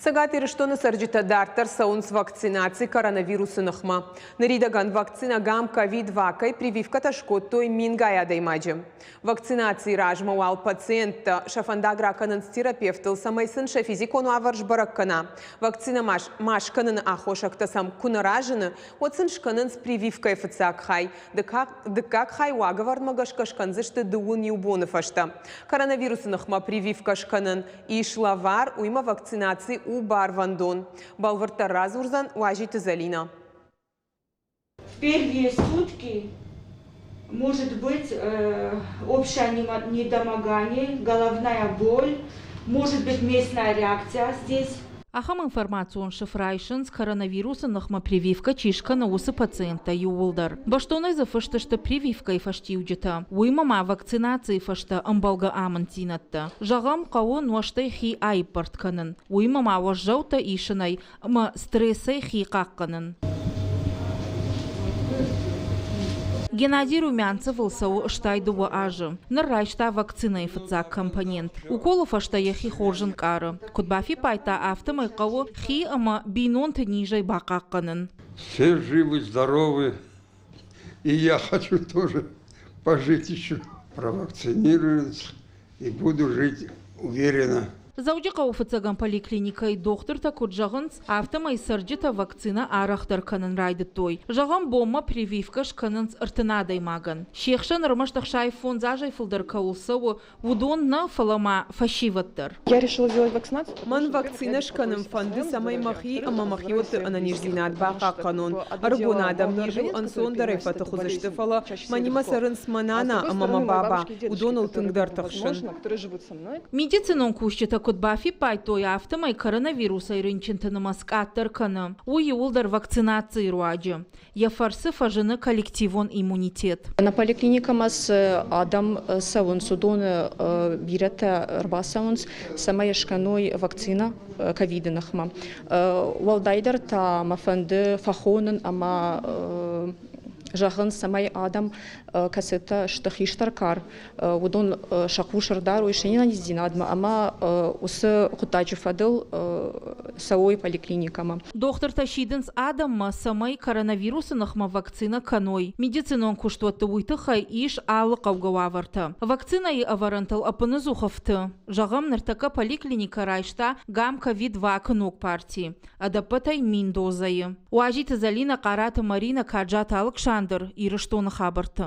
Цӕгат Ирыстоны цӕрджытӕ дарддӕр цӕуынц вакцинаци коронавирусы ныхмӕ. Ныридӕгӕн вакцинӕ Гам-ковид-вакӕй прививкӕтӕ скодтой мингай адӕймаджы. Вакцинацийы размӕ уал пациенттӕ сӕ фӕндаг ракӕнынц терапевтыл, цӕмӕй сын сӕ физикон уавӕр сбӕрӕг кӕна. Вакцинӕ ма скӕныны аххосӕгтӕ сӕм куы нӕ разыны, уӕд сын скӕнынц прививкӕйы фыццаг хай. Дыккаг хай уагӕвӕрдмӕ гӕсгӕ скӕндзысты дыууын иу боны фӕстӕ. Коронавирусы ныхмӕ прививкӕ скӕнын ис лӕвар, уыимӕ вакцинаци у барвӕндон. Бӕлвырддӕр радзурдзӕн Уазиты Зӕлинӕ. В первые сутки может быть общее недомогание, головная боль, может быть местная реакция здесь. Ахӕм информацион сыф райсынц, коронавирусы ныхмӕ прививкӕ чи скӕны, уыцы пациенттӕ иууылдӕр. Бӕстонӕй дзы фыст сты прививкӕйы фӕстиуджытӕ, уыимӕ ма вакцинацийы фӕстӕ ӕмбӕлгӕ амынддзинӕдтӕ. Зӕгъӕм, хъӕуы нуӕзтӕй хи аиппӕрд кӕнын, уыимӕ ма уӕззӕуттӕ исынӕй ӕмӕ стрессӕй хи хъахъхъӕнын. Геннадий Румянцевыл цӕуы 62 азы. Ныр райста вакцинӕйы фыццаг компонент. Уколы фӕстӕ йӕхи хорз ӕнкъары. Куыд бафиппайдта, афтӕмӕй хъӕуы хи ӕмӕ бинонты низӕй бахъахъхъӕнын. Все живы, здоровы, и я хочу тоже пожить еще. Провакцинируюсь и буду жить уверенно. Дзӕуджыхъӕуы фыццӕгӕм поликлиникӕйы дохтыртӕ куыд зӕгъынц, афтӕмӕй цӕрджытӕ вакцинӕ арӕхдӕр кӕнын райдыдтой. Зӕгъӕм, бонмӕ прививкӕ скӕнынц 30 адӕймагӕн. Се хсӕн ӕрмӕст 65 азӕй фылдӕр кӕуыл цӕуы, уыдон нӕ, фӕлӕ ма фӕсивӕд дӕр. Мӕн вакцинӕ скӕнын фӕнды, цӕмӕй мӕхи ӕмӕ мӕхиуӕтты ӕнӕниздзинад бахъахъхъӕнон. Ӕрыгон адӕм низыл ӕнцондӕрӕй фӕтых уыдзысты, фӕлӕ мӕнимӕ цӕрынц мӕ нана ӕмӕ мӕ баба, уыдоныл тынгдӕр тыхсын. Медицинон кусджытӕ куыд бафиппайдтой, афтӕмӕй коронавирусӕй рынчынты нымӕц къаддӕр кӕны. Уый иууылдӕр вакцинацийы руаджы. Йӕ фӕрцы фӕзыны коллективон иммунитет. Нӕ поликлиникӕмӕ цы адӕм цӕуынц, уыдоны бирӕтӕ ӕрбацӕуынц, цӕмӕй скӕной вакцинӕ ковиды ныхмӕ. Уӕлдайдӕр та мӕ фӕнды фӕхонын ӕмӕ зӕгъын, цӕмӕй адӕм, кӕцытӕ сты хистӕр кар, уыдон сӕ хъус ӕрдарой се нӕниздзинадмӕ ӕмӕ уыцы хъуыддаджы фӕдыл цӕуой поликлиникӕмӕ. Дохтыртӕ сидынц адӕммӕ, цӕмӕй коронавирусы ныхмӕ вакцинӕ кӕной. Медицинон куыстуӕтты уый тыххӕй ис алы хъӕугӕ уавӕртӕ. Вакцинӕйы ӕвӕрӕнтыл ӕппынӕдзух ӕфты. Зӕгъӕм, ныртӕккӕ поликлиникӕ райста Гам-ковид-вакы ног парти. Ӕдӕппӕтӕй 1000 дозӕйы. Уазиты Зӕлинӕ, Хъараты Маринӕ, Каджаты Алыксандр, Ирыстоны хабӕрттӕ.